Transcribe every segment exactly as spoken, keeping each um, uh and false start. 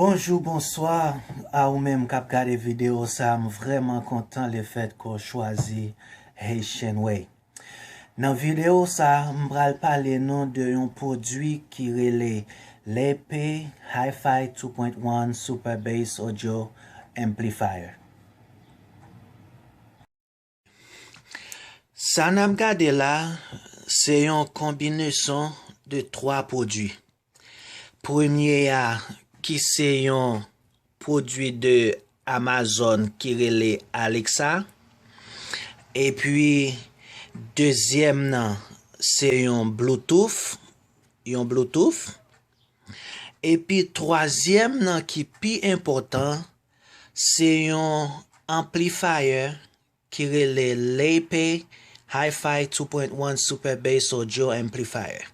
Bonjou, bonswa a ou menm k ap gade videyo sa. M vrèman kontan lefèt ke w chwazi Haitian Way. Nan videyo sa, m pral pale nou de yon pwodui ki rele Ley Pay Hi-Fi two point one Super Bass Audio Amplifier. Sa n ap gade la, se yon konbineson de twa pwodui. Premye a, ki se yon pwodui de Amazon ki rele Alexa. Epi, dezyèm nan, se yon Bluetooth, yon Bluetooth. Epi, twazyèm nan ki pi enpòtan, se yon amplifier ki rele Ley Pay Hi-Fi two point one Super Bass Audio Amplifier.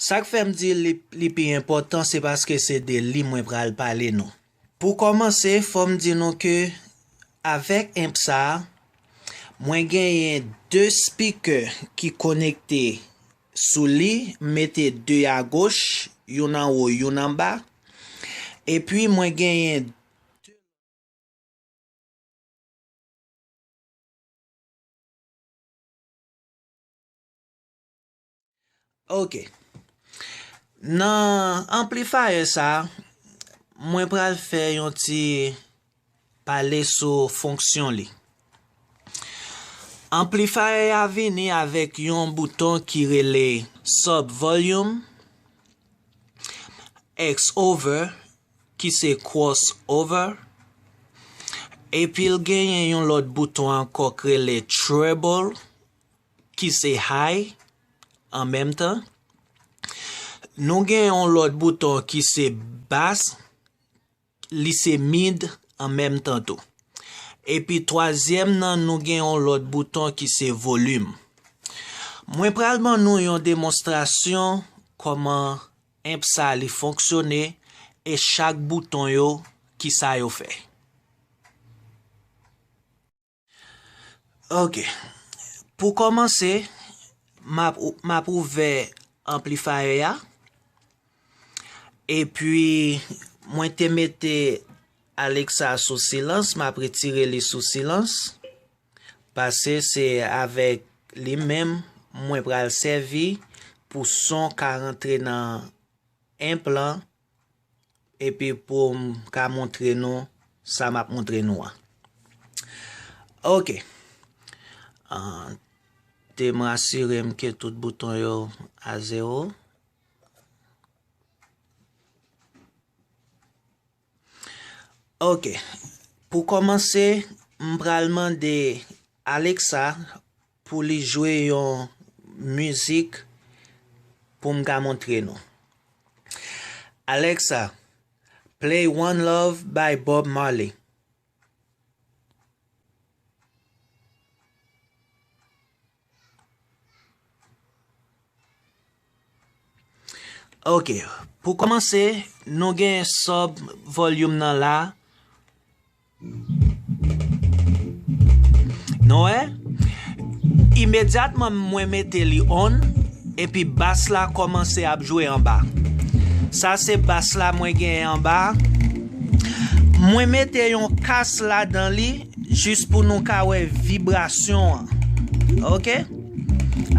Sa k fè m di li, li pi enpòtan, se paske se de li mwen pral pale nou. Pou kòmanse, fò m di nou ke avèk amp sa a, mwen genyen de speaker ki konekte sou li, m mete de agoch, youn anwo, youn anba. Epi mwen genyen Ok. Nan amplifier sa, mwen pral fè yon ti pale sou fonksyon li. Amplifier a vini avèk yon bouton ki rele sub volume, X over, ki se cross over. Epi l genyen yon lòt bouton ankò k rele treble, ki se high an menm tan. Nou gen yon lòt bouton ki se bass, li se mid an menm tan tou. Epi twazyèm nan, nou gen yon lòt bouton ki se volume. Mwen pral ban nou yon demonstrasyon kòman amp sa li fonksyone e chak bouton yo, kisa yo fè. Ok. Pou kòmanse, m ap, m ap ouvè amplifier a. Epi, mwen te mete Alexa sou silans, m ap retire li sou silans. Paske se avèk li menm mwen pral sèvi pou son ka rantre nan amp lan, epi pou m ka montre nou sa m ap montre nou an. Ok. Ah, te m rasire m ke tout bouton yo a zewo. Ok. Pou kòmanse, m pral mande Alexa pou li jwe yon mizik pou m ka montre nou. Alexa, play One Love by Bob Marley. Ok, pou kòmanse, nou gen sub volume nan la. Nou wè? Imedyatman mwen mete li on, epi bas la kòmanse ap jwe anba. Sa se bas la mwen genyen anba. Mwen mete yon kas ladan li, jis pou nou ka wè vibrasyon an. Ok?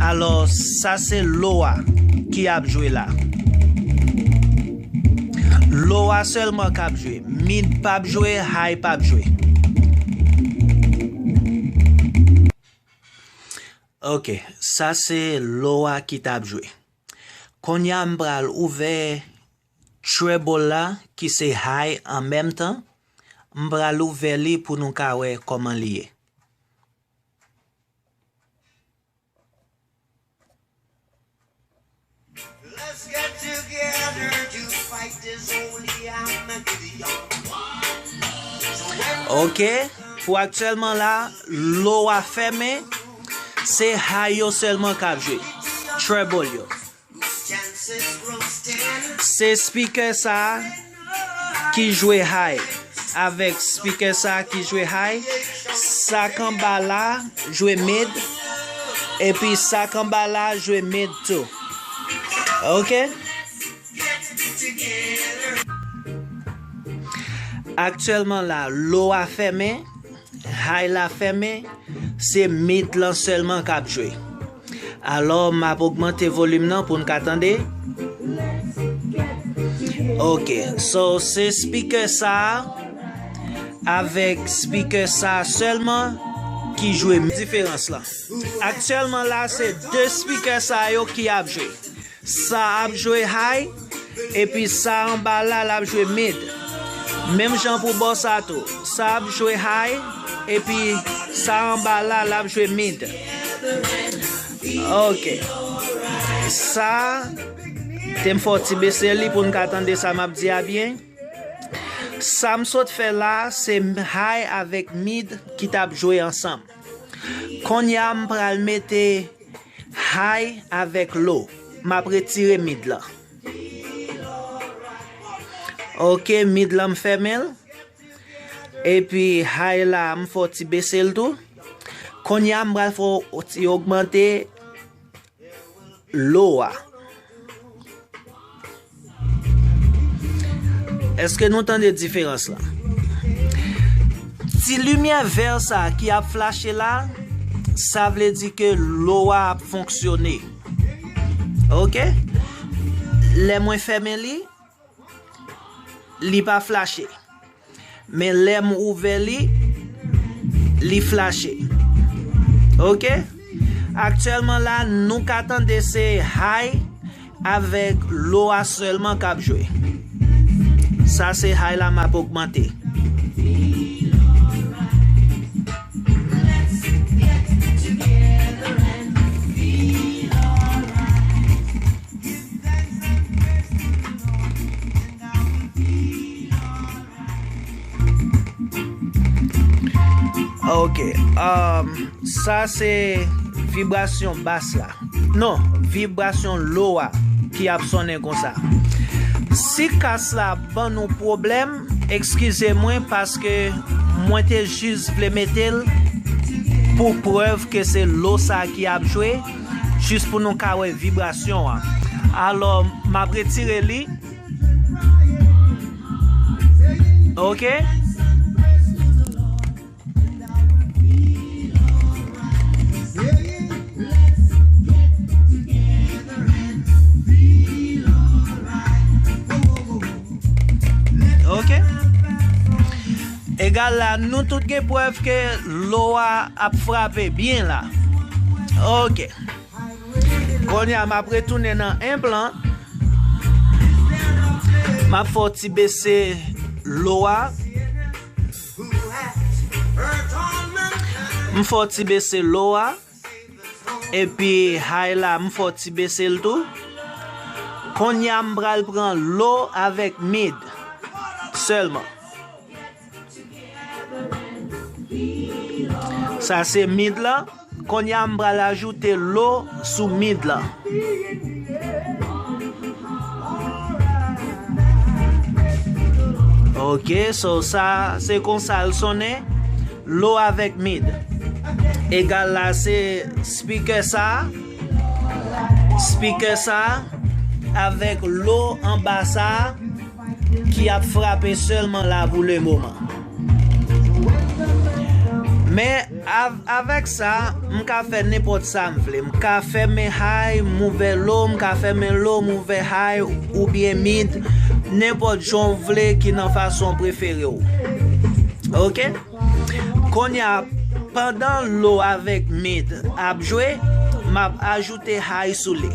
Alò, sa se low a ki ap jwe la. Low a sèlman k ap jwe. Mid p ap jwe, high p ap jwe. Ok, sa se low a ki t ap jwe. Kounye a m pral ouvè treble la, ki se high an menm tan. M pral ouvè li pou nou ka wè kòman li ye. Let's get together to fight this holy Armageddon. Ok, pou aktyèlman la, low a fèmen, se high yo sèlman k ap jwe. Treble yo. Se speaker sa a ki jwe high. Avèk speaker sa a ki jwe high, sa k anba la jwe mid, epi sa k anba la jwe mid tou. Ok? Aktyèlman la, low a fèmen, high la fèmen, se mid lan sèlman k ap jwe. Alò, m ap ogmante volim nan pou n ka tande. Ok, so se speaker sa a avèk speaker sa a sèlman ki jwe diferans lan. Aktyèlman la, se de speaker sa yo ki ap jwe. Sa ap jwe high, epi sa anba la, l ap jwe mid. Menm jan pou bò sa tou. Sa ap jwe high, epi sa anba la, l ap jwe mid. Ok. Sa, te m fè w ti bese li pou n ka tande sa m ap di a byen. Sa m sot fè la, se high avèk mid ki t ap jwe ansanm. Kounye a, m pral mete high avèk low. M ap retire mid lan. Ok, mid lan m fèmen l. Epi high la, m fè w ti bese l tou. Kounye a, m pral fè w ti ogmante low a. Èske nou tande diferans lan? Ti limyè vè sa ki ap flache la, sa vle di ke low a ap fonksyone. Ok? Lè mwen fèmen li, li pa flache. Men lè m ouvè li, li flache. Ok? Aktyèlman la, nou ka tande se high avèk low a sèlman k ap jwe. Sa se high la m ap ogmante. Ok, um, sa se vibrasyon bas la. Non, vibrasyon low a ki ap sonnen konsa. Si kas la ban nou pwoblèm, eskize mwen paske mwen te jis vle mete l pou prèv ke se low sa ki ap jwe, jis pou nou ka wè vibrasyon an. Alò, m ap retire li. Ok? Ok? Egal la, nou tout gen prèv ke low a ap frape byen la. Ok. Kounye a, m ap retounen nan enp lan. M ap fè w ti bese low a. M fè w ti bese low a. Epi high la, m fè w ti bese l tou. Kounye a, m pral pran low avèk mid sèlman. Sa se mid lan. Kounye a, m pral ajoute low sou mid lan. Ok, so sa, se konsa l sonnen. Low avèk mid. Egal la, se speaker sa. Speaker sa avèk low anba sa ki ap frape sèlman la pou le moman. Men, av-, avèk sa, m ka fè nenpòt sa m vle. M ka fèmen high, m ouvè low, m ka fèmen low, m ouvè high, oubyen mid, nenpòt jan w vle ki nan fason prefere w. Ok? Kounye a, pandan low avèk mid ap jwe, m ap ajoute high sou li.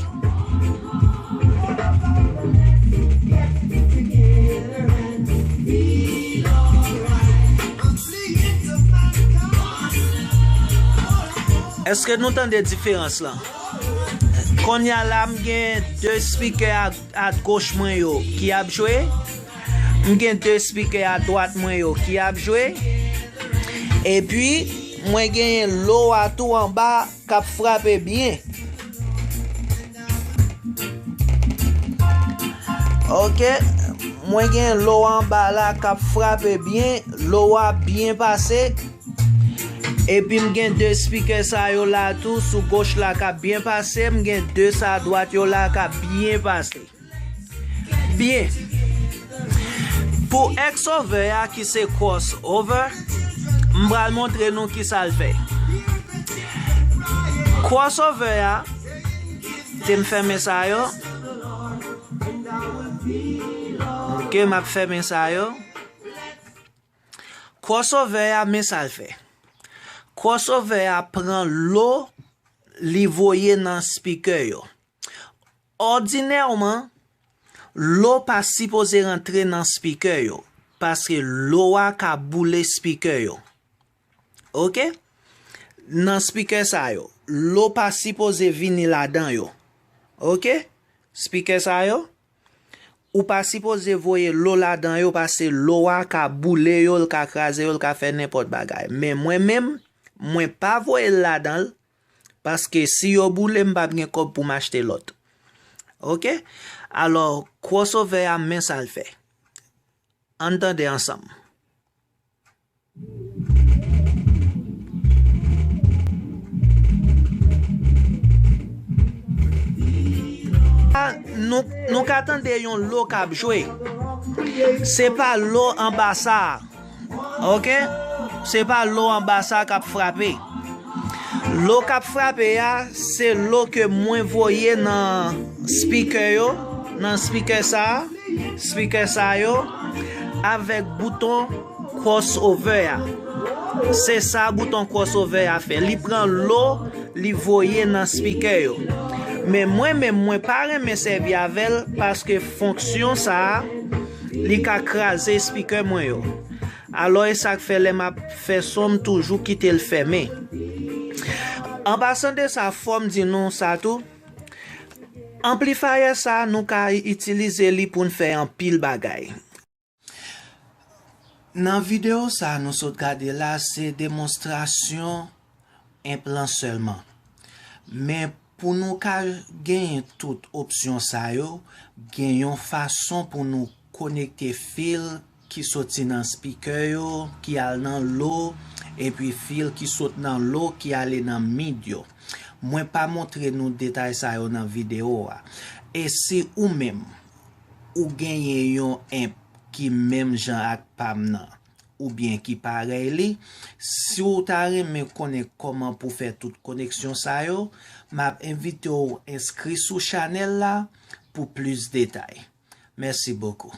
Èske nou tande diferans lan? Kounye a la, m gen de speaker a, a goch mwen yo ki ap jwe. M gen de speaker a dwat mwen yo ki ap jwe. Epi, mwen genyen low a tou anba k ap frape byen. Ok, mwen gen low anba la k ap frape byen, low a byen pase. Epi m gen de speaker sa yo la tou sou goch la k ap byen pase, m gen de sa dwat yo la k ap byen pase. Byen. Pou X-over a ki se cross over, m pral montre nou ki sa l fè. Cross over a, te m fèmen sa yo. Ok, m ap fèmen sa yo. Cross over a, men sa l fè. Cross over a pran lo, li voye nan speaker yo. Òdinèman, lo pa sipoze rantre nan speaker yo, paske lo a ka boule speaker yo. Ok? Nan speaker sa yo, lo pa sipoze vini ladan yo. Ok? Speaker sa yo, ou pa sipoze voye lo ladan yo, paske lo a ka boule yo, l ka kraze yo, l ka fè nenpòt bagay. Men mwen menm, mwen pa voye l ladan l, paske si yo boule, m p ap gen kòb pou m achte lòt. Ok? Alò, cross over a, men sa l fè. Ann tande ansanm. Nou, nou ka tande yon lo k ap jwe. Se pa lo anba sa a. Ok? Se pa lo anba sa k ap frape. Lo k ap frape a, se lo ke mwen voye nan speaker yo, nan speaker sa a, speaker sa yo, avèk bouton cross over a. Se sa bouton cross over a fè. Li pran lo, li voye nan speaker yo. Men mwen menm, mwen pa renmen sèvi avè l paske fonksyon sa a, li ka kraze speaker mwen yo. Alò, e sa k fè lè m ap fè son, m toujou kite l fèmen. An pasan de sa, fò m di nou sa tou. Amplifier sa, nou ka itilize li pou n fè anpil bagay. Nan videyo sa nou sot gade la, se demonstrasyon enp lan sèlman. Men pou nou ka genyen tout opsyon sa yo, gen yon fason pou nou konekte fil ki soti nan speaker yo, ki al nan lo, epi fil ki sot nan lo, ki ale nan mid yo. Mwen pa montre nou detay sa yo nan videyo a. E si ou menm, ou genyen yon enp ki menm jan ak pa m nan, oubyen ki parèy li, si w ta renmen konnen kòman pou fè tout koneksyon sa yo, m ap envite w enskri sou chanèl la pou plis detay. Mèsi bokou.